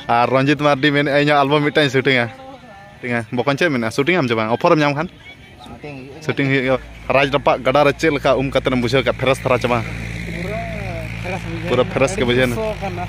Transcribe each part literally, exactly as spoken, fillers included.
ᱟᱨ ᱨᱚᱧᱡᱤᱛ ᱢᱟᱨᱰᱤ ᱢᱮᱱᱮᱫᱼᱟ, "ᱤᱧᱟᱹᱜ ᱟᱞᱵᱟᱢ ᱢᱤᱫᱴᱟᱝ ᱥᱩᱴᱤᱝᱟ᱾" ᱴᱷᱤᱠᱟ, ᱵᱚᱠᱚᱧ ᱪᱮᱫ ᱢᱮᱱᱟ, ᱥᱩᱴᱤᱝ ᱟᱢ ᱪᱮ ᱵᱟᱝ? ᱚᱯᱷᱟᱨᱮᱢ ᱧᱟᱢ ᱠᱷᱟᱱ ᱥᱩᱴᱤᱝ ᱦᱩᱭᱩᱜᱼᱟ᱾ ᱨᱟᱡᱽ ᱨᱟᱯᱟᱜ ᱜᱟᱰᱟ ᱨᱮ ᱪᱮᱫ ᱞᱮᱠᱟ ᱩᱢ ᱠᱟᱛᱮᱢ ᱵᱩᱡᱷᱟᱹᱣ ᱠᱮᱫ? ᱯᱷᱨᱮᱥ ᱫᱷᱟᱨᱟ ᱪᱮ ᱵᱟᱝ? ᱯᱩᱨᱟᱹ ᱯᱷᱨᱮᱥ ᱵᱩᱡᱷᱟᱹᱣ ᱯᱩᱨᱟᱹ ᱮᱱᱟ᱾ ᱯᱷᱨᱮᱥ ᱜᱮ ᱟᱹᱰᱤ ᱵᱩᱡᱷᱟᱹᱣ ᱮᱱᱟ᱾ ᱥᱚ ᱠᱟᱱᱟ᱾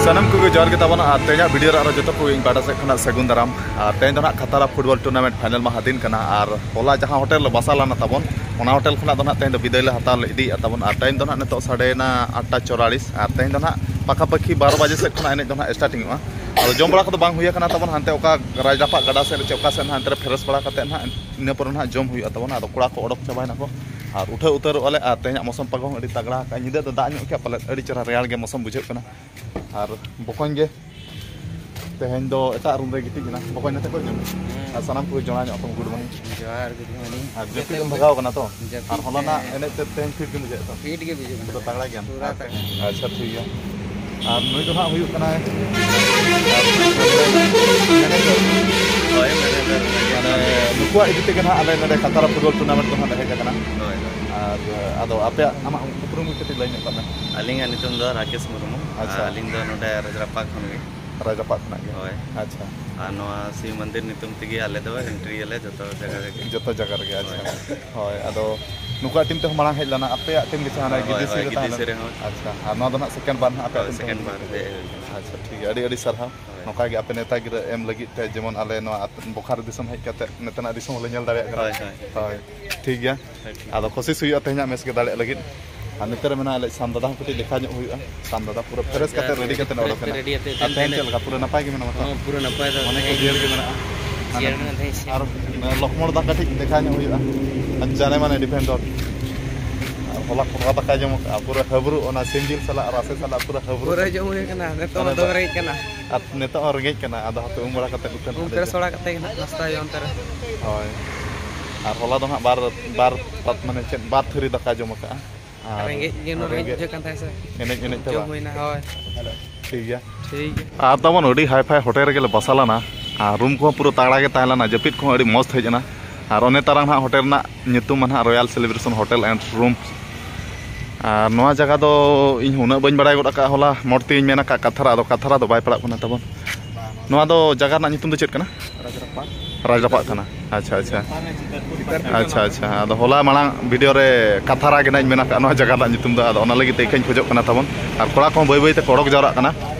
ᱥᱟᱱᱟᱢ ᱠᱚᱜᱮ ᱡᱚᱦᱟᱨ ᱜᱮ ᱛᱟᱵᱚᱱᱟ, ᱟᱨ ᱛᱮᱦᱮᱧᱟᱜ ᱵᱷᱤᱰᱤᱭᱳ ᱨᱮ ᱟᱨᱚ ᱡᱚᱛᱚ ᱠᱚᱜᱮ ᱤᱧ ᱯᱟᱦᱴᱟ ᱥᱮᱫ ᱠᱷᱚᱱᱟᱜ ᱥᱟᱹᱜᱩᱱ ᱫᱟᱨᱟᱢ᱾ ᱟᱨ ᱛᱮᱦᱮᱧ ᱫᱚ ᱱᱟᱦᱟᱜ ᱠᱷᱟᱛᱟᱨᱟ ᱯᱷᱩᱴᱵᱚᱞ ᱴᱩᱨᱱᱟᱢᱮᱱᱴ ᱯᱷᱟᱭᱱᱮᱞ ᱢᱟᱦᱟ ᱫᱤᱱ ᱠᱟᱱᱟ, ᱟᱨ ᱦᱚᱞᱟ ᱡᱟᱦᱟᱸ ᱦᱳᱴᱮᱞ ᱨᱮ ᱵᱟᱥᱟ ᱞᱮᱱᱟ ᱛᱟᱵᱚᱱ, ᱚᱱᱟ ᱦᱳᱴᱮᱞ ᱠᱷᱚᱱᱟᱜ ᱫᱚ ᱱᱟᱦᱟᱜ ᱛᱮᱦᱮᱧ ᱫᱚ ᱵᱤᱫᱟᱹᱭ ᱞᱮ ᱦᱟᱛᱟᱣ ᱤᱫᱤᱭᱮᱫᱼᱟ ᱛᱟᱵᱚᱱ᱾ ᱟᱨ ᱴᱟᱭᱤᱢ ᱫᱚ ᱱᱟᱦᱟᱜ ᱱᱤᱛᱚᱜ ᱥᱟᱰᱮᱭᱮᱱᱟ ᱟᱴᱴᱟ ᱪᱚᱨᱟᱞᱤᱥ, ᱟᱨ ᱛᱮᱦᱮᱧ ᱫᱚ ᱱᱟᱦᱟᱜ ᱯᱟᱠᱟᱯᱟᱠᱤ ᱵᱟᱨᱚ ᱵᱟᱡᱮ ᱥᱮᱫ ᱠᱷᱚᱱᱟᱜ ᱮᱱᱮᱡ ᱫᱚ ᱱᱟᱦᱟᱜ ᱥᱴᱟᱨᱴᱤᱝᱚᱜᱼᱟ᱾ ᱟᱫᱚ ᱡᱚᱢ ᱵᱟᱲᱟ ᱠᱚᱫᱚ ᱵᱟᱝ ᱦᱩᱭ ᱟᱠᱟᱱᱟ ᱛᱟᱵᱚᱱ, ᱦᱟᱱᱛᱮ ᱚᱠᱟ ᱨᱟᱡᱽ ᱨᱟᱯᱟᱜ ᱜᱟᱰᱟ ᱥᱮᱫ ᱨᱮ ᱪᱮ ᱚᱠᱟ ᱥᱮᱫ ᱱᱟᱦᱟᱜ ᱚᱱᱛᱮ ᱨᱮ ᱯᱷᱨᱮᱥ ᱵᱟᱲᱟ ᱠᱟᱛᱮᱫ ᱱᱟᱦᱟᱜ ᱤᱱᱟᱹ ᱯᱚᱨᱮ ᱱᱟᱦᱟᱜ ᱡᱚᱢ ᱦᱩᱭᱩᱜᱼᱟ ᱛᱟᱵᱚᱱ᱾ ᱟᱫᱚ ᱠᱚᱲᱟ ᱠᱚ ᱚᱰᱚᱠ ᱪᱟᱵᱟᱭᱮᱱᱟ ᱠᱚ ᱟᱨ ᱩᱴᱷᱟᱹᱣ ᱩᱛᱟᱹᱨᱚᱜᱼᱟ ᱞᱮ, ᱟᱨ ᱛᱮᱦᱮᱧᱟᱜ ᱢᱳᱥᱚᱢ ᱯᱟᱜᱚ ᱦᱚᱸ ᱟᱹᱰᱤ ᱛᱟᱜᱲᱟ ᱟᱠᱟᱫᱼᱟ᱾ ᱧᱤᱫᱟᱹ ᱫᱚ ᱫᱟᱜ ᱧᱚᱜ ᱠᱮᱫᱼᱟ ᱯᱟᱞᱮᱫ, ᱟᱹᱰᱤ ᱪᱮᱦᱨᱟ ᱨᱮᱭᱟᱲ ᱜᱮ ᱢᱳᱥᱚᱢ ᱵᱩᱡᱷᱟᱹᱜ ᱠᱟᱱᱟ᱾ ᱟᱨ ᱵᱚᱠᱚᱧ ᱜᱮ ᱛᱮᱦᱮᱧ ᱫᱚ ᱮᱴᱟᱜ ᱨᱩᱢ ᱨᱮ ᱜᱤᱛᱤᱡ ᱮᱱᱟ᱾ ᱵᱚᱠᱚᱧ, ᱱᱚᱛᱮ ᱠᱚ ᱧᱟᱢ ᱟᱨ ᱥᱟᱱᱟᱢ ᱠᱚᱜᱮ ᱡᱚᱲᱟ ᱧᱚᱜ ᱠᱚ, ᱜᱩᱰ ᱢᱚᱨᱱᱤᱝ᱾ ᱡᱚᱦᱟᱨ, ᱜᱩᱰ ᱢᱚᱨᱱᱤᱝ᱾ ᱟᱨ ᱡᱟᱹᱯᱤᱫ ᱮᱢ ᱵᱷᱟᱜᱟᱣ ᱠᱟᱱᱟ ᱛᱚ? ᱡᱟᱹᱯᱤᱫ ᱟᱨ ᱦᱚᱞᱟᱱᱟᱜ ᱮᱱᱮᱡ ᱛᱮ ᱛᱮᱦᱮᱧ ᱯᱷᱤᱴ ᱜᱮᱢ ᱵᱩᱡᱷᱟᱹᱣᱮᱫ ᱛᱚ? ᱯᱷᱤᱴ ᱜᱮ ᱵᱩᱡᱷᱟᱹᱜ ᱠᱟᱱᱟ᱾ ᱯᱩᱨᱟᱹ ᱛᱟᱜᱲᱟ ᱜᱮᱭᱟᱢ? ᱯᱩᱨᱟᱹ ᱛᱟᱜᱲᱟ᱾ ᱟᱪᱪᱷᱟ, ᱴᱷᱤᱠ ᱜᱮᱭᱟ᱾ ᱟᱨ ᱱᱩᱭ ᱫᱚ ᱦᱟᱸᱜ ᱦᱩᱭᱩᱜ ᱠᱟᱱᱟᱭ ᱦᱳᱭ, ᱢᱮᱱᱮᱡᱟᱨ᱾ ᱢᱟᱱᱮ, ᱱᱩᱠᱩᱣᱟᱜ ᱤᱫᱤ ᱛᱮᱜᱮ ᱱᱟᱦᱟᱜ ᱟᱞᱮ ᱱᱚᱰᱮ ᱠᱷᱟᱛᱟᱨᱟ ᱯᱷᱩᱴᱵᱚᱞ ᱴᱩᱨᱱᱟᱢᱮᱱᱴ ᱫᱚ ᱦᱟᱸᱜ ᱞᱮ ᱦᱮᱡ ᱟᱠᱟᱱᱟ᱾ ᱦᱳᱭ, ᱦᱳᱭ᱾ ᱟᱨ ᱟᱫᱚ ᱟᱯᱮᱭᱟᱜ, ᱟᱢᱟᱜ ᱩᱯᱨᱩᱢ ᱜᱮ ᱠᱟᱹᱴᱤᱡ ᱞᱟᱹᱭ ᱧᱚᱜ ᱠᱟᱜ ᱢᱮ᱾ ᱟᱹᱞᱤᱧᱟᱜ ᱧᱩᱛᱩᱢ ᱫᱚ ᱨᱟᱠᱮᱥ ᱢᱩᱨᱢᱩ᱾ ᱟᱪᱪᱷᱟ᱾ ᱟᱹᱞᱤᱧ ᱫᱚ ᱱᱚᱰᱮ ᱨᱟᱡᱽᱨᱟᱯᱟ ᱠᱷᱚᱱ ᱜᱮ᱾ ᱨᱟᱡᱽᱨᱟᱯᱟ ᱠᱷᱚᱱᱟᱜ ᱜᱮ? ᱦᱳᱭ᱾ ᱟᱪᱪᱷᱟ᱾ ᱟᱨ ᱱᱚᱣᱟ ᱥᱤᱵ ᱢᱚᱱᱫᱤᱨ ᱧᱩᱛᱩᱢ ᱛᱮᱜᱮ ᱟᱞᱮ ᱫᱚ ᱮᱱᱴᱨᱤ ᱟᱞᱮ ᱡᱚᱛᱚ ᱡᱟᱭᱜᱟ ᱨᱮᱜᱮ᱾ ᱡᱚᱛᱚ ᱡᱟᱭᱜᱟ ᱨᱮᱜᱮ, ᱟᱪᱪᱷᱟ᱾ ᱦᱳᱭ᱾ ᱦᱳᱭ, ᱟᱫᱚ ᱱᱩᱠᱩᱣᱟᱜ ᱴᱤᱢ ᱛᱮᱦᱚᱸ ᱢᱟᱲᱟᱝ ᱦᱮᱡ ᱞᱮᱱᱟ, ᱟᱯᱮᱭᱟᱜ ᱴᱤᱢ ᱜᱮ ᱦᱟᱱᱟ ᱦᱳᱭ, ᱜᱤᱫᱤᱥᱤ ᱦᱳᱭ, ᱨᱮ ᱛᱟᱦᱮᱸ ᱜᱤᱫᱤᱥᱤ ᱞᱮᱱᱟ? ᱨᱮᱦᱚᱸ᱾ ᱟᱪᱪᱷᱟ, ᱟᱨ ᱱᱚᱣᱟ ᱫᱚ ᱱᱟᱦᱟᱜ ᱥᱮᱠᱮᱱᱰ ᱵᱟᱨ ᱱᱟᱦᱟᱜ ᱟᱯᱮᱭᱟᱜ ᱦᱳᱭ, ᱴᱤᱢ ᱛᱮᱦᱚᱸ ᱥᱮᱠᱮᱱᱰ ᱦᱮᱡ ᱵᱟᱨ ᱞᱮᱱᱟ? ᱦᱮᱡ ᱦᱩᱭ ᱠᱟᱱᱟ᱾ ᱟᱪᱪᱷᱟ, ᱴᱷᱤᱠ ᱜᱮᱭᱟ, ᱟᱹᱰᱤ ᱟᱹᱰᱤ ᱥᱟᱨᱦᱟᱣ᱾ ᱦᱳᱭ᱾ ᱱᱚᱝᱠᱟ ᱜᱮ ᱟᱯᱮ ᱱᱮᱛᱟ ᱜᱤᱨᱟᱹ ᱮᱢ ᱞᱟᱹᱜᱤᱫ ᱛᱮ, ᱡᱮᱢᱚᱱ ᱟᱞᱮ ᱱᱚᱣᱟ ᱟᱛ-, ᱵᱳᱠᱟᱨᱳ ᱫᱤᱥᱚᱢ ᱦᱮᱡ ᱠᱟᱛᱮ ᱱᱮᱛᱟᱱᱟᱜ ᱫᱤᱥᱚᱢ ᱦᱚᱸᱞᱮ ᱧᱮᱞ ᱫᱟᱲᱮᱭᱟᱜ ᱠᱟᱱᱟ᱾ ᱦᱳᱭ, ᱦᱳᱭ᱾ ᱦᱳᱭ, ᱴᱷᱤᱠ ᱜᱮᱭᱟ᱾ ᱦᱳᱭ, ᱴᱷᱤᱠ ᱜᱮᱭᱟ᱾ ᱟᱫᱚ ᱠᱳᱥᱤᱥ ᱦᱩᱭᱩᱜᱼᱟ ᱛᱮᱦᱮᱧᱟᱜ ᱢᱮᱪ ᱜᱮ ᱫᱟᱲᱮᱭᱟᱜ ᱞᱟᱹᱜᱤᱫ᱾ ᱟᱨ ᱱᱚᱛᱮ ᱨᱮ ᱢᱮᱱᱟᱜᱼᱟ ᱟᱞᱮ ᱥᱟᱢ ᱫᱟᱫᱟ ᱦᱚᱸ ᱠᱟᱹᱴᱤᱡ ᱫᱮᱠᱷᱟ ᱧᱚᱜ ᱦᱩᱭᱩᱜᱼᱟ᱾ ᱥᱟᱢ ᱫᱟᱫᱟ ᱯᱩᱨᱟᱹ ᱯᱷᱨᱮᱥ ᱠᱟᱛᱮ ᱨᱮᱰᱤ ᱠᱟᱛᱮ ᱚᱰᱚᱠ ᱮᱱᱟ᱾ ᱨᱮᱰᱤ ᱠᱟᱛᱮ ᱟᱨ ᱛᱮᱦᱮᱧ ᱛᱮᱦᱮᱧ ᱪᱮᱫ ᱞᱮᱠᱟ, ᱯᱩᱨᱟᱹ ᱱᱟᱯᱟᱭ ᱜᱮ ᱢᱮᱱᱟᱢᱟ ᱛᱚ? ᱦᱚᱸ, ᱯᱩᱨᱟᱹ ᱱᱟᱯᱟᱭ ᱫᱚ ᱢᱚᱱᱮ ᱠᱚ ᱛᱮᱦᱮᱧ ᱡᱤᱭᱟᱹᱲ ᱜᱮ ᱢᱮᱱᱟᱜᱼᱟ? ᱡᱤᱭᱟᱹᱲ ᱢᱮᱱᱟᱜᱼᱟ ᱛᱮᱦᱮᱧ᱾ ᱟᱨ ᱞᱚᱠᱢᱚᱬ ᱫᱟ ᱠᱟᱹᱴᱤᱡ ᱫᱮᱠᱷᱟ ᱧᱚᱜ ᱦᱩᱭᱩᱜᱼᱟ᱾ ᱟᱨ ᱡᱟᱱᱮ ᱢᱟᱱᱮ ᱰᱤᱯᱷᱮᱱᱰᱚᱨ᱾ ᱟᱨ ᱦᱚᱞᱟ ᱠᱚᱲᱟ ᱫᱟᱠᱟᱭ ᱡᱚᱢ ᱠᱟᱜᱼᱟ, ᱯᱩᱨᱟᱹ ᱦᱟᱹᱵᱽᱨᱩ, ᱚᱱᱟ ᱥᱤᱢ ᱡᱤᱞ ᱥᱟᱞᱟᱜ ᱨᱟᱥᱮ ᱥᱟᱞᱟᱜ ᱯᱩᱨᱟᱹ ᱦᱟᱹᱵᱽᱨᱩ᱾ ᱯᱩᱨᱟᱹ ᱡᱚᱢ ᱦᱩᱭ ᱠᱟᱱᱟ, ᱱᱤᱛᱚᱜ ᱢᱟᱱᱮ ᱢᱟ ᱫᱚᱢᱮ ᱨᱮᱸᱜᱮᱡ ᱠᱟᱱᱟ᱾ ᱟᱨ ᱱᱤᱛᱚᱜ ᱦᱚᱸ ᱨᱮᱸᱜᱮᱡ ᱠᱟᱱᱟ, ᱟᱫᱚ ᱦᱟᱯᱮ ᱩᱢ ᱵᱟᱲᱟ ᱠᱟᱛᱮ ᱩᱴᱷᱟᱹᱱ ᱩᱢ ᱦᱟᱸᱜ ᱞᱮ ᱯᱷᱨᱮᱥ ᱡᱚᱢᱟ᱾ ᱵᱟᱲᱟ ᱠᱟᱛᱮ ᱜᱮ ᱱᱟᱜ ᱱᱟᱥᱛᱟ ᱦᱩᱭᱩᱜᱼᱟ ᱚᱱᱛᱮ ᱨᱮ᱾ ᱦᱳᱭ᱾ ᱟᱨ ᱦᱚᱞᱟ ᱫᱚ ᱦᱟᱸᱜ ᱵᱟᱨ, ᱵᱟᱨ ᱯᱟᱛ-, ᱢᱟᱱᱮ ᱪᱮᱫ, ᱵᱟᱨ ᱛᱷᱟᱹᱨᱤ ᱫᱟᱠᱟ ᱡᱚᱢ ᱠᱟᱜᱼᱟ᱾ ᱟᱨ ᱨᱮᱸᱜᱮᱡ ᱜᱮ ᱩᱱᱟᱹᱜ ᱨᱮᱸᱜᱮᱡ ᱨᱮᱸᱜᱮᱡ ᱵᱩᱡᱷᱟᱹᱜ ᱠᱟᱱ ᱛᱟᱦᱮᱸ ᱥᱮ᱾ ᱮᱱᱮᱡ ᱮᱱᱮᱡ ᱛᱮ ᱡᱚᱢ ᱵᱟᱝ? ᱦᱩᱭᱱᱟ, ᱦᱳᱭ᱾ ᱴᱷᱤᱠ ᱜᱮᱭᱟ᱾ ᱴᱷᱤᱠ ᱜᱮᱭᱟ᱾ ᱟᱨ ᱛᱟᱵᱚᱱ ᱟᱹᱰᱤ ᱦᱟᱭ ᱯᱷᱟᱭ ᱦᱳᱴᱮᱞ ᱨᱮᱜᱮ ᱞᱮ ᱵᱟᱥᱟ ᱞᱮᱱᱟ᱾ ᱟᱨ ᱨᱩᱢ ᱠᱚᱦᱚᱸ ᱯᱩᱨᱟᱹ ᱛᱟᱜᱲᱟ ᱜᱮ ᱛᱟᱦᱮᱸ ᱞᱮᱱᱟ, ᱡᱟᱹᱯᱤᱫ ᱠᱚᱦᱚᱸ ᱟᱹᱰᱤ ᱢᱚᱡᱽ ᱛᱟᱦᱮᱸ ᱠᱟᱱᱟ᱾ ᱟᱨ ᱚᱱᱮ ᱛᱟᱨᱟᱝ ᱦᱟᱸᱜ ᱦᱳᱴᱮᱞ ᱨᱮᱱᱟᱜ ᱧᱩᱛᱩᱢ ᱢᱟ ᱱᱟᱦᱟᱜ Royal Celebration Hotel and Room᱾ ᱟᱨ ᱱᱚᱣᱟ ᱡᱟᱭᱜᱟ ᱫᱚ ᱤᱧ ᱦᱚᱸ ᱩᱱᱟᱹᱜ ᱵᱟᱹᱧ ᱵᱟᱲᱟᱭ ᱜᱚᱫ ᱟᱠᱟᱫᱼᱟ, ᱦᱚᱞᱟ ᱢᱚᱴ ᱛᱮᱧ ᱢᱮᱱ ᱟᱠᱟᱫ ᱠᱟᱛᱷᱟᱨᱟ, ᱟᱫᱚ ᱠᱟᱛᱷᱟᱨᱟ ᱫᱚ ᱵᱟᱭ ᱯᱟᱲᱟᱜ ᱠᱟᱱᱟ ᱛᱟᱵᱚᱱ᱾ ᱱᱚᱣᱟ ᱫᱚ ᱡᱟᱭᱜᱟ ᱨᱮᱱᱟᱜ ᱧᱩᱛᱩᱢ ᱫᱚ ᱪᱮᱫ ᱠᱟᱱᱟ? ᱨᱟᱡᱽᱨᱟᱯᱟᱜ᱾ ᱨᱟᱡᱽᱨᱟᱯᱟᱜ ᱠᱟᱱᱟ᱾ ᱟᱪᱪᱷᱟ, ᱟᱪᱪᱷᱟ᱾ ᱟᱪᱪᱷᱟ, ᱟᱪᱪᱷᱟ᱾ ᱟᱫᱚ ᱦᱚᱞᱟ ᱢᱟᱲᱟᱝ ᱵᱷᱤᱰᱤᱭᱳ ᱨᱮ ᱠᱟᱛᱷᱟᱨᱟ ᱜᱮ ᱱᱟᱜ ᱤᱧ ᱢᱮᱱ ᱟᱠᱟᱫᱼᱟ ᱱᱚᱣᱟ ᱡᱟᱭᱜᱟ ᱨᱮᱱᱟᱜ ᱧᱩᱛᱩᱢ ᱫᱚ, ᱟᱫᱚ ᱚᱱᱟ ᱞᱟᱹᱜᱤᱫ ᱛᱮ ᱤᱠᱟᱹᱧ ᱠᱷᱚᱡᱚᱜ ᱠᱟᱱᱟ ᱛᱟᱵᱚᱱ᱾ ᱟᱨ ᱠᱚᱲᱟ ᱠᱚᱦᱚᱸ ᱵᱟᱹᱭ ᱵᱟᱹᱭ ᱛᱮᱠᱚ ᱚᱰᱚᱠ ᱡᱟᱣᱨᱟᱜ ᱠᱟᱱᱟ᱾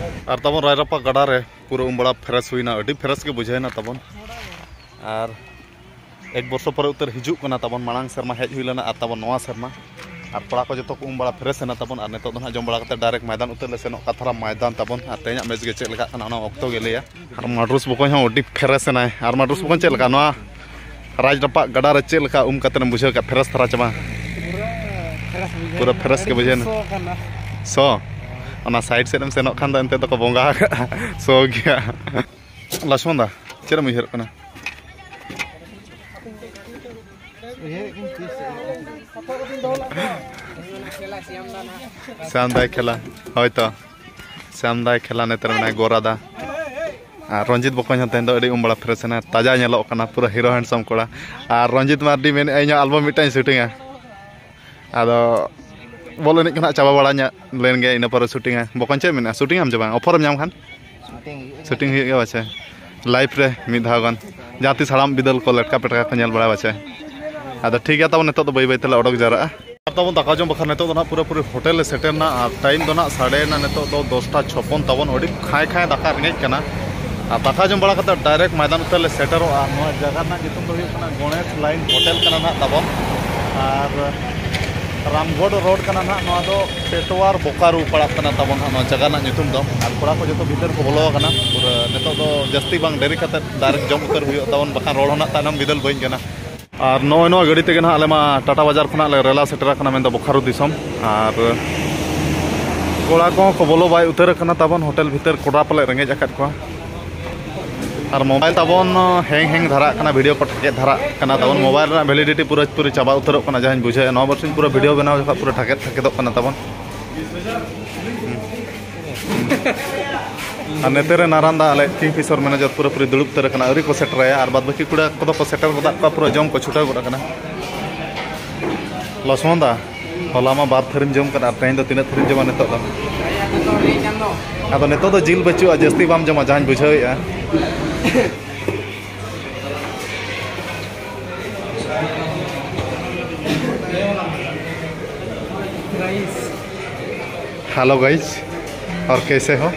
ᱟᱨ ᱛᱟᱵᱚᱱ ᱨᱟᱡᱽᱨᱟᱯᱟᱜ ᱜᱟᱰᱟ ᱨᱮ ᱯᱩᱨᱟᱹ ᱩᱢ ᱵᱟᱲᱟ ᱯᱷᱨᱮᱥ ᱦᱩᱭᱱᱟ, ᱟᱹᱰᱤ ᱯᱷᱨᱮᱥ ᱜᱮ ᱵᱩᱡᱷᱟᱹᱣᱱᱟ ᱛᱟᱵᱚᱱ᱾ ᱟᱨ ᱮᱠ ᱵᱚᱨᱥᱚ ᱯᱚᱨᱮ ᱩᱛᱟᱹᱨ ᱦᱤᱡᱩᱜ ᱠᱟᱱᱟ ᱛᱟᱵᱚᱱ, ᱢᱟᱲᱟᱝ ᱥᱮᱨᱢᱟ ᱦᱮᱡ ᱦᱩᱭ ᱞᱮᱱᱟ ᱟᱨ ᱛᱟᱵᱚᱱ ᱱᱚᱣᱟ ᱥᱮᱨᱢᱟ᱾ ᱟᱨ ᱠᱚᱲᱟ ᱠᱚ ᱡᱚᱛᱚ ᱠᱚ ᱩᱢ ᱵᱟᱲᱟ ᱯᱷᱨᱮᱥ ᱮᱱᱟ ᱛᱟᱵᱚᱱ, ᱟᱨ ᱱᱤᱛᱚᱜ ᱫᱚ ᱱᱟᱦᱟᱜ ᱡᱚᱢ ᱵᱟᱲᱟ ᱠᱟᱛᱮ ᱰᱟᱭᱨᱮᱠᱴ ᱢᱚᱭᱫᱟᱱ ᱩᱛᱟᱹᱨ ᱞᱮ ᱥᱮᱱᱚᱜ, ᱠᱟᱛᱷᱟᱨᱟ ᱢᱚᱭᱫᱟᱱ ᱛᱟᱵᱚᱱ᱾ ᱟᱨ ᱛᱮᱦᱮᱧᱟᱜ ᱢᱮᱪ ᱜᱮ ᱪᱮᱫ ᱞᱮᱠᱟᱜ ᱠᱟᱱᱟ ᱚᱱᱟ ᱚᱠᱛᱚ ᱜᱮ ᱞᱟᱹᱭᱟ᱾ ᱟᱨ ᱢᱟᱰᱨᱩᱥ ᱵᱚᱠᱚᱧ ᱦᱚᱸ ᱟᱹᱰᱤ ᱯᱷᱨᱮᱥ ᱮᱱᱟᱭ᱾ ᱟᱨ ᱢᱟᱰᱨᱩᱥ ᱵᱚᱠᱚᱧ ᱪᱮᱫ ᱞᱮᱠᱟ ᱱᱚᱣᱟ ᱨᱟᱡᱽ ᱨᱟᱯᱟᱜ ᱜᱟᱰᱟ ᱨᱮ ᱪᱮᱫ ᱞᱮᱠᱟ ᱩᱢ ᱠᱟᱛᱮ ᱮᱢ ᱵᱩᱡᱷᱟᱹᱣ ᱠᱮᱫ? ᱯᱷᱨᱮᱥ ᱫᱷᱟᱨᱟ ᱪᱮ ᱵᱟᱝ? ᱯᱩᱨᱟᱹ ᱯᱷᱨᱮᱥ ᱜᱮ ᱵᱩᱡᱷᱟᱹᱣ ᱮᱱᱟ᱾ ᱥᱚ ᱠᱟᱱᱟ᱾ ᱥᱚ? ᱚᱱᱟ ᱥᱟᱭᱤᱰ ᱥᱮᱫ ᱮᱢ ᱥᱮᱱᱚᱜ ᱠᱷᱟᱱ ᱫᱚ ᱮᱱᱛᱮ ᱫᱚᱠᱚ ᱵᱚᱸᱜᱟ ᱟᱠᱟᱜᱼᱟ᱾ ᱥᱚ ᱜᱮᱭᱟ᱾ ᱞᱚᱪᱷᱢᱚᱱ ᱫᱟ, ᱪᱮᱫ ᱮᱢ ᱩᱭᱦᱟᱹᱨᱚᱜ ᱠᱟᱱᱟ? ᱩᱭᱦᱟᱹᱨᱮᱫ ᱠᱟᱱ ᱛᱤᱥ ᱥᱮ? ᱥᱟᱢᱫᱟᱭ ᱠᱷᱮᱞᱟ, ᱦᱳᱭ ᱛᱚ᱾ ᱥᱟᱢᱫᱟᱭ ᱠᱷᱮᱞᱟ ᱱᱮᱛᱟᱨ ᱢᱮᱱᱟᱭ ᱜᱳᱨᱟᱫᱟ᱾ ᱟᱨ ᱨᱚᱧᱡᱤᱛ ᱵᱚᱠᱚᱧ ᱦᱚᱸ ᱛᱮᱦᱮᱧ ᱫᱚ ᱟᱹᱰᱤ ᱩᱢ ᱵᱟᱲᱟ ᱯᱷᱨᱮᱥ ᱮᱱᱟ, ᱛᱟᱡᱟ ᱧᱮᱞᱚᱜ ᱠᱟᱱᱟ, ᱯᱩᱨᱟᱹ ᱦᱤᱨᱳ ᱦᱮᱱᱰᱥᱚᱢ ᱠᱚᱲᱟ᱾ ᱟᱨ ᱨᱚᱧᱡᱤᱛ ᱢᱟᱨᱰᱤ ᱢᱮᱱᱮᱫᱼᱟ, "ᱤᱧᱟᱹᱜ ᱟᱞᱵᱚᱢ ᱢᱤᱫᱴᱟᱝ ᱥᱩᱴᱤᱝᱟ᱾" ᱟᱫᱚ ᱵᱚᱞ ᱮᱱᱮᱡ ᱠᱚ ᱱᱟᱦᱟᱜ ᱪᱟᱵᱟ ᱵᱟᱲᱟ ᱧᱚᱜ ᱞᱮᱱ ᱜᱮ, ᱤᱱᱟᱹ ᱯᱚᱨᱮ ᱥᱩᱴᱤᱝᱟ᱾ ᱵᱚᱠᱚᱧ, ᱪᱮᱫ ᱢᱮᱱᱟᱜᱼᱟ? ᱥᱩᱴᱤᱝ ᱟᱢ ᱪᱮ ᱵᱟᱝ? ᱚᱯᱷᱟᱨ ᱮᱢ ᱧᱟᱢ ᱠᱷᱟᱱ? ᱥᱩᱴᱤᱝ ᱦᱩᱭᱩᱜ ᱜᱮᱭᱟ᱾ ᱥᱩᱴᱤᱝ ᱦᱩᱭᱩᱜ ᱜᱮᱭᱟ ᱯᱟᱪᱮ᱾ ᱞᱟᱭᱤᱯᱷ ᱨᱮ ᱢᱤᱫ ᱫᱷᱟᱣ ᱜᱟᱱ᱾ ᱡᱟᱦᱟᱸ ᱛᱤᱥ ᱦᱟᱲᱟᱢ ᱵᱤᱫᱟᱹᱞ ᱠᱚ ᱞᱮᱴᱠᱟ ᱯᱮᱴᱠᱟ ᱠᱚ ᱧᱮᱞ ᱵᱟᱲᱟ ᱯᱟᱪᱮ᱾ ᱟᱫᱚ ᱴᱷᱤᱠ ᱜᱮᱭᱟ, ᱛᱟᱵᱚᱱ ᱱᱤᱛᱚᱜ ᱫᱚ ᱵᱟᱹᱭ ᱵᱟᱹᱭ ᱛᱮᱞᱮ ᱚᱰᱚᱠ ᱡᱟᱣᱨᱟᱜᱼᱟ᱾ ᱟᱨ ᱛᱟᱵᱚᱱ ᱫᱟᱠᱟ ᱡᱚᱢ ᱵᱟᱠᱷᱨᱟ ᱱᱤᱛᱚᱜ ᱫᱚ ᱱᱟᱦᱟᱜ ᱯᱩᱨᱟᱹᱯᱩᱨᱤ ᱦᱳᱴᱮᱞ ᱞᱮ ᱥᱮᱴᱮᱨ ᱮᱱᱟ᱾ ᱟᱨ ᱴᱟᱭᱤᱢ ᱫᱚ ᱱᱟᱦᱟᱜ ᱥᱟᱰᱮᱭᱮᱱᱟ ᱱᱤᱛᱚᱜ ᱫᱚ ᱫᱚᱥᱴᱟ ᱪᱷᱚᱯᱚᱱ ᱛᱟᱵᱚᱱ᱾ ᱟᱹᱰᱤ ᱠᱷᱟᱸᱭ ᱠᱷᱟᱸᱭ ᱫᱟᱠᱟ ᱨᱮᱸᱜᱮᱡ ᱠᱟᱱᱟ᱾ ᱟᱨ ᱫᱟᱠᱟ ᱡᱚᱢ ᱵᱟᱲᱟ ᱠᱟᱛᱮ ᱰᱟᱭᱨᱮᱠᱴ ᱢᱚᱭᱫᱟᱱ ᱩᱛᱟᱹᱨ ᱞᱮ ᱥᱮᱴᱮᱨᱚᱜᱼᱟ᱾ ᱱᱚᱣᱟ ᱡᱟᱭᱜᱟ ᱨᱮᱱᱟᱜ ᱧᱩᱛᱩᱢ ᱫᱚ ᱦᱩᱭᱩᱜ ᱠᱟᱱᱟ ᱜᱚᱬᱮᱥ ᱞᱟᱭᱤᱱ ᱦᱳᱴᱮᱞ ᱠᱟᱱᱟ ᱱᱟᱦᱟᱜ ᱛᱟᱵᱚᱱ᱾ ᱟᱨ ᱨᱟᱢᱜᱚᱲ ᱨᱳᱰ ᱠᱟᱱᱟ ᱱᱟᱦᱟᱜ ᱱᱚᱣᱟ ᱫᱚ, ᱯᱮᱴᱣᱟᱨ ᱵᱳᱠᱟᱨᱳ ᱯᱟᱲᱟᱜ ᱠᱟᱱᱟ ᱛᱟᱵᱚᱱ ᱦᱟᱸᱜ ᱱᱚᱣᱟ ᱡᱟᱭᱜᱟ ᱨᱮᱱᱟᱜ ᱧᱩᱛᱩᱢ ᱫᱚ᱾ ᱟᱨ ᱠᱚᱲᱟ ᱠᱚ ᱡᱚᱛᱚ ᱵᱷᱤᱛᱟᱹᱨ ᱠᱚ ᱵᱚᱞᱚ ᱟᱠᱟᱱᱟ᱾ ᱯᱩᱨᱟᱹ ᱱᱤᱛᱚᱜ ᱫᱚ ᱡᱟᱹᱥᱛᱤ ᱵᱟᱝ ᱰᱮᱨᱤ ᱠᱟᱛᱮ ᱰᱟᱭᱨᱮᱠᱴ ᱡᱚᱢ ᱩᱛᱟᱹᱨ ᱦᱩᱭᱩᱜ ᱛᱟᱵᱚᱱ, ᱵᱟᱠᱷᱟᱱ ᱨᱚᱲ ᱦᱚᱸ ᱱᱟᱜ ᱛᱟᱭᱱᱚᱢ ᱵᱤᱫᱟᱹᱞ ᱵᱟᱹᱧ ᱜᱟᱱᱟ᱾ ᱟᱨ ᱱᱚᱜᱼᱚᱭ ᱱᱚᱣᱟ ᱜᱟᱹᱰᱤ ᱛᱮᱜᱮ ᱱᱟᱦᱟᱜ ᱟᱞᱮ ᱢᱟ ᱴᱟᱴᱟ ᱵᱟᱡᱟᱨ ᱠᱷᱚᱱᱟᱜ ᱞᱮ ᱨᱮᱞᱟ ᱥᱮᱴᱮᱨ ᱟᱠᱟᱱᱟ, ᱢᱮᱱᱫᱚ ᱵᱳᱠᱟᱨᱳ ᱫᱤᱥᱚᱢ᱾ ᱟᱨ ᱠᱚᱲᱟ ᱠᱚᱦᱚᱸ ᱠᱚ ᱵᱚᱞᱚ ᱵᱟᱭ ᱩᱛᱟᱹᱨ ᱟᱠᱟᱱᱟ ᱛᱟᱵᱚᱱ ᱦᱳᱴᱮᱞ ᱵᱷᱤᱛᱟᱹᱨ, ᱠᱚᱲᱟ ᱯᱟᱞᱮ ᱨᱮᱸᱜᱮᱡ ᱟᱠᱟᱫ ᱠᱚᱣᱟ᱾ ᱟᱨ ᱢᱳᱵᱟᱭᱤᱞ ᱛᱟᱵᱚᱱ ᱦᱮᱝ ᱦᱮᱝ ᱫᱷᱟᱨᱟᱜ ᱠᱟᱱᱟ, ᱵᱷᱤᱰᱤᱭᱳ ᱠᱚ ᱴᱷᱟᱠᱮᱫ ᱫᱷᱟᱨᱟᱜ ᱠᱟᱱᱟ ᱛᱟᱵᱚᱱ, ᱢᱳᱵᱟᱭᱤᱞ ᱨᱮᱱᱟᱜ ᱵᱷᱮᱞᱤᱰᱤᱴᱤ ᱯᱩᱨᱟᱹ ᱯᱩᱨᱤ ᱪᱟᱵᱟ ᱩᱛᱟᱹᱨᱚᱜ ᱠᱟᱱᱟ᱾ ᱡᱟᱦᱟᱸᱧ ᱵᱩᱡᱷᱟᱹᱣᱮᱫᱼᱟ, ᱱᱚᱣᱟ ᱵᱟᱨᱥᱤᱧ ᱯᱩᱨᱟᱹ ᱵᱷᱤᱰᱤᱭᱳ ᱵᱮᱱᱟᱣ ᱡᱚᱠᱷᱚᱱ ᱯᱩᱨᱟᱹ ᱴᱷᱟᱠᱮᱫ ᱴᱷᱟᱠᱮᱫᱚᱜ ᱠᱟᱱᱟ ᱛᱟᱵᱚᱱ᱾ ᱟᱨ ᱱᱚᱛᱮ ᱨᱮ ᱱᱟᱨᱟᱱᱫᱟ ᱟᱞᱮ ᱠᱤᱝ ᱯᱷᱤᱥᱚᱨ ᱢᱮᱱᱮᱡᱟᱨ ᱯᱩᱨᱟᱹ ᱯᱩᱨᱤ ᱫᱩᱲᱩᱵ ᱩᱛᱟᱹᱨ ᱟᱠᱟᱱᱟ, ᱟᱹᱣᱨᱤ ᱠᱚ ᱥᱮᱴᱮᱨᱟᱭᱟ᱾ ᱟᱨ ᱵᱟᱫ ᱵᱟᱹᱠᱤ ᱠᱚᱲᱟ ᱠᱚᱫᱚ ᱠᱚ ᱥᱮᱴᱮᱨ ᱜᱚᱫᱟᱜ ᱠᱚᱣᱟ, ᱯᱩᱨᱟᱹ ᱡᱚᱢ ᱠᱚ ᱪᱷᱩᱴᱟᱹᱣ ᱜᱚᱫ ᱟᱠᱟᱱᱟ᱾ ᱞᱚᱥᱢᱚᱱ ᱫᱟ, ᱦᱚᱞᱟ ᱢᱟ ᱵᱟᱨ ᱛᱷᱟᱹᱨᱤᱢ ᱡᱚᱢ ᱠᱟᱫᱟ, ᱟᱨ ᱛᱮᱦᱮᱧ ᱫᱚ ᱛᱤᱱᱟᱹᱜ ᱛᱷᱟᱹᱨᱤᱢ ᱡᱚᱢᱟ ᱱᱤᱛᱚᱜ ᱫᱚ? ᱟᱫᱚ ᱱᱤᱛᱚᱜ ᱫᱚ ᱡᱤᱞ ᱵᱟᱹᱪᱩᱜᱼᱟ, ᱡᱟᱹᱥᱛᱤ ᱵᱟᱢ ᱡᱚᱢᱟ, ᱡᱟᱦᱟᱸᱧ ᱵᱩᱡᱷᱟᱹᱣᱮᱫᱼᱟ᱾ हेलो गाइस, और कैसे हो?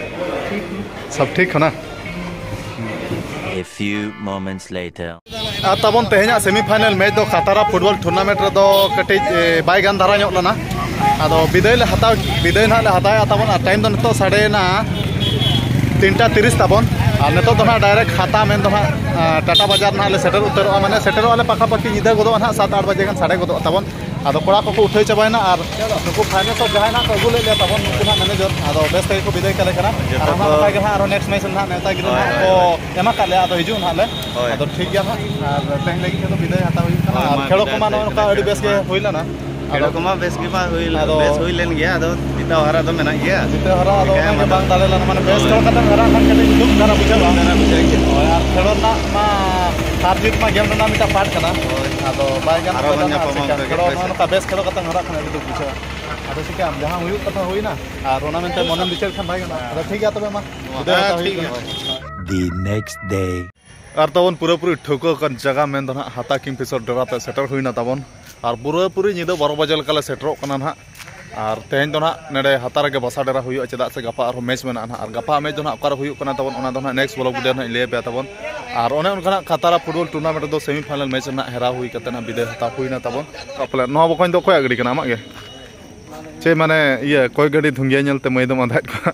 सब ठीक हो ना? A few moments later. ᱟᱨ ᱛᱟᱵᱚᱱ ᱛᱮᱦᱮᱧᱟᱜ ᱥᱮᱢᱤ ᱯᱷᱟᱭᱱᱟᱞ ᱢᱮᱪ ᱫᱚ ᱠᱟᱛᱟᱨᱟ ᱯᱷᱩᱴᱵᱚᱞ ᱴᱩᱨᱱᱟᱢᱮᱱᱴ ᱨᱮᱫᱚ ᱠᱟᱹᱴᱤᱡ, ᱮ, ᱵᱟᱭ ᱜᱟᱱ ᱫᱷᱟᱨᱟ ᱧᱚᱜ ᱞᱮᱱᱟ᱾ ᱟᱫᱚ ᱵᱤᱫᱟᱹᱭ ᱞᱮ ᱦᱟᱛᱟᱣ, ᱵᱤᱫᱟᱹᱭ ᱱᱟᱦᱟᱜ ᱞᱮ ᱦᱟᱛᱟᱣᱮᱫᱼᱟ ᱛᱟᱵᱚᱱ᱾ ᱟᱨ ᱴᱟᱭᱤᱢ ᱫᱚ ᱱᱤᱛᱚᱜ ᱥᱟᱰᱮᱭᱮᱱᱟ ᱛᱤᱱᱴᱟ ᱛᱤᱨᱤᱥ ᱛᱟᱵᱚᱱ᱾ ᱟᱨ ᱱᱤᱛᱚᱜ ᱫᱚ ᱱᱟᱦᱟᱜ ᱰᱟᱭᱨᱮᱠᱴ ᱦᱟᱛᱟ ᱢᱮᱱ ᱫᱚ ᱱᱟᱦᱟᱜ, ᱟ, ᱴᱟᱴᱟ ᱵᱟᱡᱟᱨ ᱱᱟᱦᱟᱜ ᱞᱮ ᱥᱮᱴᱮᱨ ᱩᱛᱟᱹᱨᱚᱜᱼᱟ, ᱢᱟᱱᱮ ᱥᱮᱴᱮᱨᱚᱜᱼᱟ ᱞᱮ ᱯᱟᱠᱟᱯᱟᱠᱤ ᱧᱤᱫᱟᱹ ᱜᱚᱫᱚᱜᱼᱟ ᱱᱟᱦᱟᱜ, ᱥᱟᱛ ᱟᱴ ᱵᱟᱡᱮ ᱜᱟᱱ ᱥᱟᱰᱮ ᱜᱚᱫᱚᱜᱼᱟ ᱛᱟᱵᱚᱱ᱾ ᱟᱫᱚ ᱠᱚᱲᱟ ᱠᱚᱠᱚ ᱩᱴᱷᱟᱹᱣ ᱪᱟᱵᱟᱭᱮᱱᱟ, ᱟᱨ ᱱᱩᱠᱩ ᱯᱷᱟᱭᱱᱮᱞ ᱥᱚᱵ ᱡᱟᱦᱟᱸᱭ ᱱᱟᱦᱟᱜ ᱠᱚ ᱟᱹᱜᱩ ᱞᱮᱫ ᱞᱮᱭᱟ ᱛᱟᱵᱚᱱ, ᱱᱩᱠᱩ ᱱᱟᱦᱟᱜ ᱢᱮᱱᱮᱡᱟᱨ, ᱟᱫᱚ ᱵᱮᱥ ᱛᱮᱜᱮ ᱠᱚ ᱵᱤᱫᱟᱹᱭ ᱠᱟᱞᱮ ᱠᱟᱱᱟ᱾ ᱟᱨ ᱡᱚᱛᱚ ᱚᱱᱟ ᱠᱚ ᱱᱟᱯᱟᱭ ᱜᱮ ᱱᱟᱦᱟᱜ ᱟᱨᱚ ᱱᱮᱠᱥᱴ ᱢᱮᱪ ᱨᱮ ᱱᱟᱦᱟᱜ ᱱᱮᱣᱛᱟ ᱜᱤᱨᱟᱹ ᱦᱳᱭ, ᱱᱟᱦᱟᱜ ᱦᱳᱭ, ᱠᱚ ᱦᱳᱭ᱾ ᱮᱢᱟ ᱠᱟᱫ ᱞᱮᱭᱟ, ᱟᱫᱚ ᱦᱤᱡᱩᱜ ᱱᱟᱦᱟᱜ ᱞᱮ᱾ ᱦᱳᱭ᱾ ᱟᱫᱚ ᱴᱷᱤᱠ ᱜᱮᱭᱟ ᱱᱟᱦᱟᱜ, ᱟᱨ ᱛᱮᱦᱮᱧ ᱞᱟᱹᱜᱤᱫ ᱛᱮᱫᱚ ᱵᱤᱫᱟᱹᱭ ᱦᱟᱛᱟᱣ ᱦᱩᱭᱩᱜ ᱠᱟᱱᱟ᱾ ᱦᱳᱭ, ᱟᱨ ᱢᱟ ᱠᱷᱮᱞᱳ ᱵᱤᱫᱟᱹᱭ ᱠᱚᱢᱟ ᱛᱮ ᱱᱚᱜᱼᱚ ᱱᱚᱝᱠᱟ ᱠᱷᱮᱞᱳ ᱟᱹᱰᱤ ᱵᱮᱥ ᱜᱮ ᱠᱚᱢᱟ᱾ ᱦᱩᱭ ᱞᱮᱱᱟ᱾ ᱠᱷᱮᱞᱳ ᱟᱫᱚ ᱠᱚᱢᱟ ᱵᱮᱥ ᱜᱮ ᱢᱟ ᱦᱩᱭ, ᱟᱫᱚ ᱵᱮᱥ ᱦᱩᱭ ᱞᱮᱱ ᱜᱮᱭᱟ, ᱟᱫᱚ ᱡᱤᱛᱟᱹᱣ ᱦᱟᱨᱟᱣ ᱫᱚ ᱢᱮᱱᱟᱜ ᱜᱮᱭᱟ᱾ ᱡᱤᱛᱟᱹᱣ ᱦᱟᱨᱟᱣ ᱟᱫᱚ ᱪᱤᱠᱟᱹᱭᱟᱢ ᱚᱱᱟ ᱜᱮ ᱟᱫᱚ᱾ ᱵᱟᱝ ᱫᱟᱲᱮ ᱞᱮᱱᱟ, ᱢᱟᱱᱮ ᱵᱮᱥ ᱦᱳᱭ᱾ ᱠᱷᱮᱞ ᱠᱟᱛᱮᱢ ᱦᱟᱨᱟᱜ ᱠᱷᱟᱱ ᱠᱟᱹᱴᱤᱡ ᱫᱩᱠ ᱫᱷᱟᱨᱟ ᱵᱩᱡᱷᱟᱹᱜᱼᱟ᱾ ᱫᱩᱠ ᱫᱷᱟᱨᱟ ᱵᱩᱡᱷᱟᱹᱜ ᱜᱮᱭᱟ᱾ ᱦᱳᱭ, ᱟᱨ ᱠᱷᱮᱞᱳ ᱨᱮᱱᱟᱜ ᱢᱟ ᱦᱟᱨ ᱡᱤᱛ ᱢᱟ ᱜᱮᱢ ᱨᱮᱱᱟᱜ ᱢᱤᱫᱴᱟᱝ ᱯᱟᱨᱴ ᱠᱟᱱᱟ᱾ ᱦᱳᱭ᱾ ᱟᱫᱚ ᱵᱟᱭ ᱜᱟᱱ ᱟᱨᱚ ᱵᱚᱱ ᱠᱟᱱᱟ, ᱧᱟᱯᱟᱢᱟ ᱪᱤᱠᱟᱹᱭᱟᱢ? ᱚᱱᱠᱟ ᱜᱮ, ᱠᱷᱮᱞᱳ ᱦᱳᱭ ᱱᱚᱜᱼᱚ ᱥᱮ᱾ ᱱᱚᱝᱠᱟ ᱵᱮᱥ ᱠᱷᱮᱞᱳ ᱠᱟᱛᱮᱢ ᱦᱟᱨᱟᱜ ᱠᱷᱟᱱ ᱟᱹᱰᱤ ᱫᱩᱠ ᱵᱩᱡᱷᱟᱹᱜᱼᱟ᱾ ᱟᱫᱚ ᱪᱤᱠᱟᱹᱭᱟᱢ, ᱡᱟᱦᱟᱸ ᱦᱩᱭᱩᱜ ᱠᱟᱛᱷᱟ ᱦᱩᱭᱱᱟ, ᱟᱨ ᱚᱱᱟ ᱢᱮᱱᱛᱮ ᱢᱚᱱᱮᱢ ᱵᱤᱪᱟᱹᱨ ᱠᱷᱟᱱ ᱵᱟᱭ ᱜᱟᱱᱚᱜᱼᱟ᱾ ᱟᱫᱚ ᱴᱷᱤᱠ ᱜᱮᱭᱟ ᱛᱚᱵᱮ ᱢᱟ, ᱵᱤᱫᱟᱹᱭ ᱦᱮᱸ, ᱦᱟᱛᱟᱣ ᱴᱷᱤᱠ ᱦᱩᱭᱩᱜ ᱜᱮᱭᱟ᱾ ᱠᱟᱱᱟ᱾ The next day. ᱟᱨ ᱛᱟᱵᱚᱱ ᱯᱩᱨᱟᱹᱯᱩᱨᱤ ᱴᱷᱟᱹᱣᱠᱟᱹ ᱟᱠᱟᱱ ᱡᱟᱭᱜᱟ ᱢᱮᱱ ᱫᱚ ᱱᱟᱦᱟᱜ ᱦᱟᱛᱟ ᱠᱤᱝ ᱯᱷᱤᱥᱚᱨ ᱰᱮᱨᱟ ᱛᱮ ᱥᱮᱴᱮᱨ ᱦᱩᱭᱱᱟ ᱛᱟᱵᱚᱱ᱾ ᱟᱨ ᱯᱩᱨᱟᱹᱯᱩᱨᱤ ᱧᱤᱫᱟᱹ ᱵᱟᱨᱚ ᱵᱟᱡᱮ ᱞᱮᱠᱟ ᱞᱮ ᱥᱮᱴᱮᱨᱚᱜ ᱠᱟᱱᱟ ᱱᱟᱦᱟᱜ᱾ ᱟᱨ ᱛᱮᱦᱮᱧ ᱫᱚ ᱱᱟᱦᱟᱜ ᱱᱚᱰᱮ ᱦᱟᱛᱟ ᱨᱮᱜᱮ ᱵᱟᱥᱟ ᱰᱮᱨᱟ ᱦᱩᱭᱩᱜᱼᱟ, ᱪᱮᱫᱟᱜ ᱥᱮ ᱜᱟᱯᱟ ᱟᱨᱦᱚᱸ ᱢᱮᱪ ᱢᱮᱱᱟᱜᱼᱟ ᱱᱟᱦᱟᱜ᱾ ᱟᱨ ᱜᱟᱯᱟ ᱢᱮᱪ ᱫᱚ ᱱᱟᱦᱟᱜ ᱚᱠᱟᱨᱮ ᱦᱩᱭᱩᱜ ᱠᱟᱱᱟ ᱛᱟᱵᱚᱱ, ᱚᱱᱟ ᱫᱚ ᱱᱟᱦᱟᱜ ᱱᱮᱠᱥᱴ ᱵᱞᱚᱜ ᱵᱷᱤᱰᱤᱭᱳ ᱱᱟᱦᱟᱜ ᱤᱧ ᱞᱟᱹᱭ ᱟᱯᱮᱭᱟ ᱛᱟᱵᱚᱱ᱾ ᱟᱨ ᱚᱱᱮ ᱚᱱᱠᱟᱱᱟᱜ ᱠᱟᱛᱟᱨᱟ ᱯᱷᱩᱴᱵᱚᱞ ᱴᱩᱨᱱᱟᱢᱮᱱᱴ ᱨᱮᱫᱚ ᱥᱮᱢᱤ ᱯᱷᱟᱭᱱᱟᱞ ᱢᱮᱪ ᱨᱮᱱᱟᱜ ᱦᱮᱨᱟᱣ ᱦᱩᱭ ᱠᱟᱛᱮ ᱱᱟᱦᱟᱜ ᱵᱤᱫᱟᱹᱭ ᱦᱟᱛᱟᱣ ᱦᱩᱭᱱᱟ ᱛᱟᱵᱚᱱ᱾ ᱛᱟᱨᱯᱚᱨᱮ ᱱᱚᱣᱟ ᱵᱚᱠᱚᱧ ᱫᱚ ᱚᱠᱚᱭᱟᱜ ᱜᱟᱹᱰᱤ ᱠᱟᱱᱟ? ᱟᱢᱟᱜ ᱜᱮ? ᱪᱮ ᱢᱟᱱᱮ ᱤᱭᱟᱹ ᱠᱚᱭ ᱜᱟᱹᱰᱤ ᱫᱷᱩᱝᱜᱤᱭᱟᱹ ᱧᱮᱞᱛᱮ ᱢᱟᱹᱭ ᱫᱚᱢ ᱟᱸᱫᱷᱟᱜ ᱠᱚᱣᱟ᱾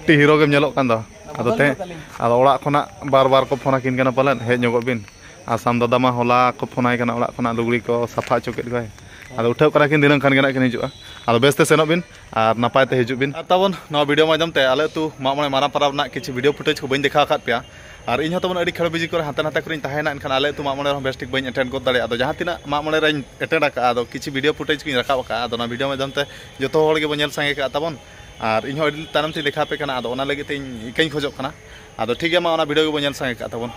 ᱴᱤ ᱦᱤᱨᱳ ᱜᱮᱢ ᱧᱮᱞᱚᱜ ᱠᱟᱱ ᱫᱚ᱾ ᱟᱫᱚ ᱛᱮ-, ᱟᱫᱚ ᱚᱲᱟᱜ ᱠᱷᱚᱱᱟᱜ ᱵᱟᱨ ᱵᱟᱨ ᱠᱚ ᱯᱷᱳᱱ ᱟᱹᱠᱤᱱ ᱠᱟᱱᱟ ᱯᱟᱞᱮᱱ, ᱦᱮᱡ ᱧᱚᱜᱚᱜ ᱵᱤᱱ᱾ ᱟᱥᱟᱢ ᱫᱟᱫᱟ ᱢᱟ ᱦᱚᱞᱟ ᱠᱚ ᱯᱷᱳᱱ ᱟᱭ ᱠᱟᱱᱟ, ᱚᱲᱟᱜ ᱠᱷᱚᱱᱟᱜ ᱞᱩᱜᱽᱲᱤ ᱠᱚ ᱥᱟᱯᱷᱟ ᱦᱚᱪᱚ ᱠᱮᱫ ᱠᱚᱣᱟᱭ᱾ ᱟᱫᱚ ᱩᱴᱷᱟᱹᱣ ᱠᱟᱱᱟ ᱠᱤᱱ, ᱫᱷᱤᱱᱟᱹᱝ ᱠᱷᱟᱱ ᱜᱮ ᱱᱟᱜ ᱠᱤᱱ ᱦᱤᱡᱩᱜᱼᱟ᱾ ᱟᱫᱚ ᱵᱮᱥ ᱛᱮ ᱥᱮᱱᱚᱜ ᱵᱤᱱ ᱟᱨ ᱱᱟᱯᱟᱭ ᱛᱮ ᱦᱤᱡᱩᱜ ᱵᱤᱱ᱾ ᱟᱨ ᱛᱟᱵᱚᱱ ᱱᱚᱣᱟ ᱵᱷᱤᱰᱤᱭᱳ ᱢᱟᱫᱽᱫᱷᱚᱢ ᱛᱮ ᱟᱞᱮ ᱟᱹᱛᱩ ᱢᱟᱜ ᱢᱚᱬᱮ ᱢᱟᱨᱟᱝ ᱯᱚᱨᱚᱵᱽ ᱨᱮᱱᱟᱜ ᱠᱤᱪᱷᱩ ᱵᱷᱤᱰᱤᱭᱳ ᱯᱷᱩᱴᱮᱡᱽ ᱠᱚ ᱵᱟᱹᱧ ᱫᱮᱠᱷᱟᱣ ᱟᱠᱟᱫ ᱯᱮᱭᱟ᱾ ᱟᱨ ᱤᱧ ᱦᱚᱸ ᱛᱟᱵᱚᱱ ᱟᱹᱰᱤ ᱠᱷᱮᱲ ᱵᱤᱡᱤ ᱠᱚᱨᱮ ᱦᱟᱱᱛᱮ ᱱᱟᱛᱮ ᱠᱚᱨᱮᱧ ᱛᱟᱦᱮᱸᱭᱮᱱᱟ, ᱮᱱᱠᱷᱟᱱ ᱟᱞᱮ ᱟᱹᱛᱩ ᱢᱟᱜ ᱢᱚᱬᱮ ᱨᱮᱦᱚᱸ ᱵᱮᱥ ᱴᱷᱤᱠ ᱵᱟᱹᱧ ᱮᱴᱮᱱᱰ ᱜᱚᱫ ᱫᱟᱲᱮᱭᱟᱜᱼᱟ᱾ ᱟᱫᱚ ᱡᱟᱦᱟᱸ ᱛᱤᱱᱟᱹᱜ ᱢᱟᱜ ᱢᱚᱬᱮ ᱨᱮᱧ ᱮᱴᱮᱱᱰ ᱟᱠᱟᱫᱼᱟ, ᱟᱫᱚ ᱠᱤᱪᱷᱩ ᱵᱷᱤᱰᱤᱭᱳ ᱯᱷᱩᱴᱮᱡᱽ ᱠᱚᱧ ᱨᱟᱠᱟᱵ ᱟᱠᱟᱫᱼᱟ᱾ ᱟᱫᱚ ᱚᱱᱟ ᱵᱷᱤᱰᱤᱭᱳ ᱢᱟᱫᱽᱫᱷᱚᱢ ᱛᱮ ᱡᱚᱛᱚ ᱦᱚᱲ ᱜᱮᱵᱚᱱ ᱧᱮᱞ ᱥᱟᱸᱜᱮ ᱠᱟᱜᱼᱟ ᱛᱟᱵᱚᱱ᱾ ᱟᱨ ᱤᱧ ᱦᱚᱸ ᱟᱹᱰᱤ ᱛᱟᱭᱱᱚᱢ ᱛᱮᱧ ᱫᱮᱠᱷᱟᱣ ᱟᱯᱮ ᱠᱟᱱᱟ, ᱟᱫᱚ ᱚᱱᱟ ᱞᱟᱹᱜᱤᱫ ᱛᱮ ᱤᱧ ᱤᱠᱟᱹᱧ ᱠᱷᱚᱡᱚᱜ ᱠᱟᱱᱟ᱾ ᱟᱫᱚ ᱴᱷᱤᱠ ᱜᱮᱭᱟ, ᱢᱟ ᱚᱱᱟ ᱵᱷᱤᱰᱤᱭᱳ ᱜᱮᱵᱚᱱ ᱧᱮᱞ ᱥᱟᱸᱜᱮ ᱠᱟᱜᱼᱟ ᱛᱟᱵᱚᱱ᱾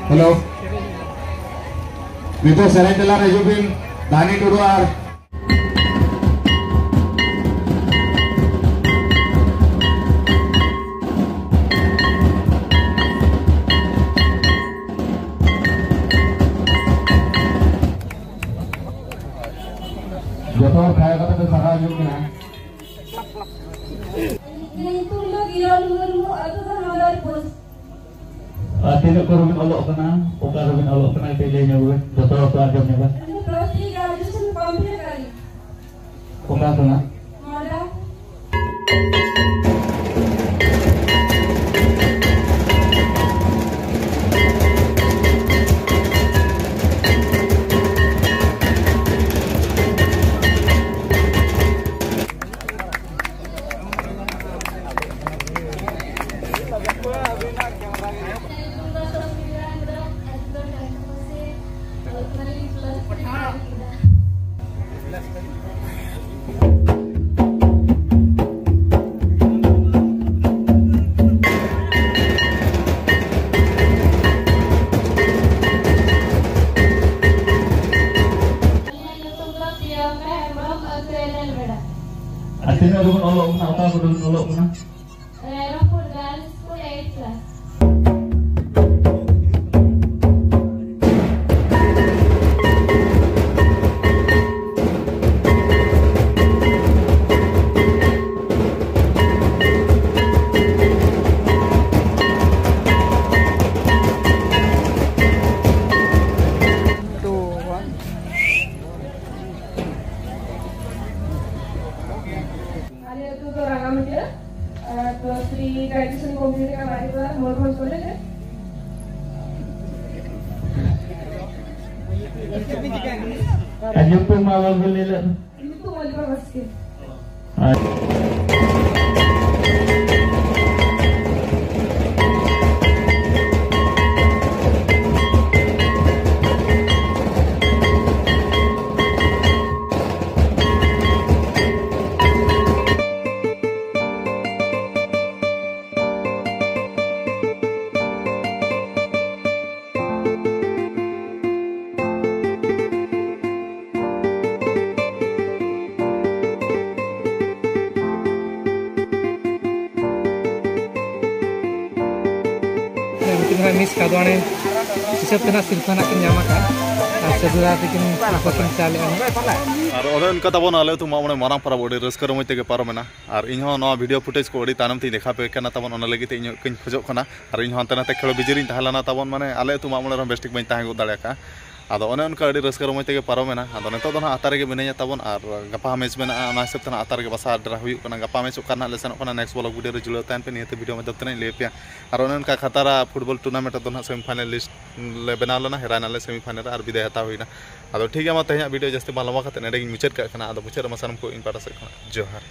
Hello. ᱱᱤᱛᱚᱜ ᱥᱮᱨᱮᱧ ᱛᱮᱞᱟᱨ ᱦᱤᱡᱩᱜ ᱵᱤᱱ, ᱫᱟᱱᱤ ᱴᱩᱰᱩ ᱟᱨ ᱡᱚᱛᱚ ᱦᱚᱲ ᱫᱟᱭᱟ ᱠᱟᱛᱮ ᱯᱮ ᱥᱟᱦᱟ ᱦᱤᱡᱩᱜ ᱠᱟᱱᱟ᱾ ᱧᱩᱛᱩᱢ ᱫᱚ ᱠᱤᱨᱚᱱ ᱢᱩᱨᱢᱩ, ᱟᱹᱛᱩ ᱫᱚ ᱱᱚᱫᱚᱨᱯᱩᱨ᱾ ᱟᱨ ᱛᱤᱱᱟᱹᱜ ᱠᱚᱨᱮ ᱵᱤᱱ ᱚᱞᱚᱜ ᱠᱟᱱᱟ? ᱚᱠᱟ ᱨᱮᱵᱤᱱ ᱚᱞᱚᱜ ᱠᱟᱱᱟ? ᱠᱟᱹᱴᱤᱡ ᱞᱟᱹᱭ ᱧᱚᱜ ᱵᱤᱱ, ᱡᱚᱛᱚ ᱦᱚᱲ ᱠᱚ ᱟᱸᱡᱚᱢ ᱧᱚᱜᱟ᱾ ᱤᱧ ᱫᱚ plus three graduation complete ᱟᱠᱟᱫᱟᱹᱧ᱾ ᱚᱠᱟ ᱠᱷᱚᱱᱟᱜ? ᱱᱚᱰᱟ᱾ ᱤᱧᱟᱹᱜ ᱧᱩᱛᱩᱢ ᱫᱚ ᱯᱨᱤᱭᱟᱝᱠᱟ ᱦᱮᱢᱵᱨᱚᱢ, ᱟᱹᱛᱩ ᱮᱞᱮᱞ ᱵᱮᱲᱟ᱾ ᱟᱨ ᱛᱤᱱᱟᱹᱜ ᱨᱮᱵᱚᱱ ᱚᱞᱚᱜ ᱠᱟᱱᱟ? ᱚᱠᱟ ᱠᱚᱨᱮ ᱵᱚᱱ ᱚᱞᱚᱜ ᱠᱟᱱᱟ? Rairangpur Girls School eighth class᱾ Two, one. ᱟᱞᱮ ᱟᱹᱛᱩ ᱫᱚ ᱨᱟᱸᱜᱟᱢᱟᱹᱴᱭᱟᱹ᱾ ᱟᱨ plus three graduation complete ᱟᱠᱟᱱᱟ ᱵᱟᱨᱤᱯᱟᱫᱟ ᱢᱚᱭᱩᱨᱵᱷᱚᱸᱡᱽ ᱠᱚᱞᱮᱡᱽ ᱨᱮ᱾ ᱟᱨ ᱧᱩᱛᱩᱢ ᱢᱟ ᱵᱟᱵᱤᱱ ᱞᱟᱹᱭ ᱞᱮᱫ᱾ ᱧᱩᱛᱩᱢ ᱢᱚᱞᱞᱤᱠᱟ ᱵᱟᱥᱠᱮ᱾ ᱟᱨ ᱛᱤᱱᱟᱹᱜ ᱢᱤᱥ ᱠᱟᱫᱣᱟᱱᱮ ᱦᱤᱥᱟᱹᱵ ᱛᱮ ᱱᱟᱜ ᱥᱤᱨᱯᱷᱟᱹ ᱱᱟᱜ ᱠᱤᱱ ᱧᱟᱢ ᱟᱠᱟᱫᱼᱟ᱾ ᱟᱨ ᱥᱟᱹᱫᱷᱩ ᱫᱟᱫᱟ ᱛᱟᱹᱠᱤᱱ ᱥᱤᱨᱯᱷᱟᱹ ᱠᱤᱱ ᱪᱟᱞ ᱞᱮᱫᱼᱟ᱾ ᱟᱨ ᱚᱱᱮ ᱚᱱᱠᱟ ᱛᱟᱵᱚᱱ ᱟᱞᱮ ᱟᱹᱛᱩ ᱢᱟᱜ ᱢᱚᱬᱮ ᱢᱟᱨᱟᱝ ᱯᱚᱨᱚᱵᱽ ᱟᱹᱰᱤ ᱨᱟᱹᱥᱠᱟᱹ ᱨᱚᱢᱚᱡᱽ ᱛᱮᱜᱮ ᱯᱟᱨᱚᱢᱮᱱᱟ᱾ ᱟᱨ ᱤᱧᱦᱚᱸ ᱱᱚᱣᱟ video footage ᱠᱚ ᱟᱹᱰᱤ ᱛᱟᱭᱱᱚᱢ ᱛᱤᱧ ᱫᱮᱠᱷᱟᱣ ᱟᱯᱮ ᱠᱟᱱᱟ ᱛᱟᱵᱚᱱ, ᱚᱱᱟ ᱞᱟᱹᱜᱤᱫ ᱛᱮ ᱤᱧ ᱠᱟᱹᱧ ᱠᱷᱚᱡᱚᱜ ᱠᱟᱱᱟ᱾ ᱟᱨ ᱤᱧᱦᱚᱸ ᱦᱟᱱᱛᱮ ᱱᱟᱛᱮ ᱠᱷᱮᱲᱚ ᱵᱤᱡᱤ ᱨᱤᱧ ᱛᱟᱦᱮᱸ ᱞᱮᱱᱟ ᱛᱟᱵᱚᱱ, ᱢᱟᱱᱮ ᱟᱞᱮ ᱟᱹᱛᱩ ᱢᱟᱜ ᱢᱚᱬᱮ ᱨᱮᱦᱚᱸ ᱵᱮᱥ ᱴᱷᱤᱠ ᱵᱟᱹᱧ ᱛᱟᱦᱮᱸ ᱜᱚᱫ ᱫᱟᱲᱮ ᱟᱠᱟᱫᱼᱟ᱾ ᱟᱫᱚ ᱚᱱᱮ ᱚᱱᱠᱟ ᱟᱹᱰᱤ ᱨᱟᱹᱥᱠᱟᱹ ᱨᱚᱢᱚᱡᱽ ᱛᱮᱜᱮ ᱯᱟᱨᱚᱢᱮᱱᱟ᱾ ᱟᱫᱚ ᱱᱤᱛᱚᱜ ᱫᱚ ᱱᱟᱦᱟᱜ ᱟᱛᱟ ᱨᱮᱜᱮ ᱢᱤᱱᱟᱹᱧᱟ ᱛᱟᱵᱚᱱ, ᱟᱨ ᱜᱟᱯᱟ ᱦᱚᱸ ᱢᱮᱪ ᱢᱮᱱᱟᱜᱼᱟ, ᱚᱱᱟ ᱦᱤᱥᱟᱹᱵ ᱛᱮ ᱱᱟᱦᱟᱜ ᱟᱛᱟ ᱨᱮᱜᱮ ᱵᱟᱥᱟ ᱰᱮᱨᱟ ᱦᱩᱭᱩᱜ ᱠᱟᱱᱟ᱾ ᱜᱟᱯᱟ ᱢᱮᱪᱚᱜ ᱠᱟᱱ ᱱᱟᱦᱟᱜ ᱞᱮ ᱥᱮᱱᱚᱜ ᱠᱟᱱᱟ᱾ next vlog video ᱢᱟᱫᱽᱫᱷᱚᱢ ᱛᱮ ᱱᱟᱦᱟᱜ ᱤᱧ ᱞᱟᱹᱭ ᱟᱯᱮᱭᱟ᱾ ᱟᱨ ᱚᱱᱮ ᱚᱱᱠᱟ ᱠᱷᱟᱛᱟᱨᱟ football tournament ᱨᱮᱫᱚ ᱱᱟᱦᱟᱜ semi finalist ᱞᱮ ᱵᱮᱱᱟᱣ ᱞᱮᱱᱟ, ᱦᱮᱨᱟᱭ ᱱᱟᱞᱮ semi final ᱨᱮ ᱟᱨ ᱵᱤᱫᱟᱭ ᱦᱟᱛᱟᱣ ᱦᱩᱭᱱᱟ᱾ ᱟᱫᱚ ᱴᱷᱤᱠ ᱜᱮᱭᱟ, ᱢᱟ ᱛᱮᱦᱮᱧᱟᱜ video ᱡᱟᱹᱥᱛᱤ ᱵᱟᱝ ᱞᱚᱢᱵᱟ ᱠᱟᱛᱮ ᱱᱚᱰᱮ ᱜᱤᱧ ᱢᱩᱪᱟᱹᱫ ᱠᱟᱜ ᱠᱟᱱᱟ᱾ ᱟᱫᱚ ᱢᱩᱪᱟᱹᱫ ᱨᱮᱢᱟ ᱥᱟᱱᱟᱢ ᱠᱚ ᱤᱧ ᱯᱟᱦᱴᱟ ᱥᱮᱫ ᱠᱷᱚᱱᱟᱜ ᱡᱚᱦᱟᱨ᱾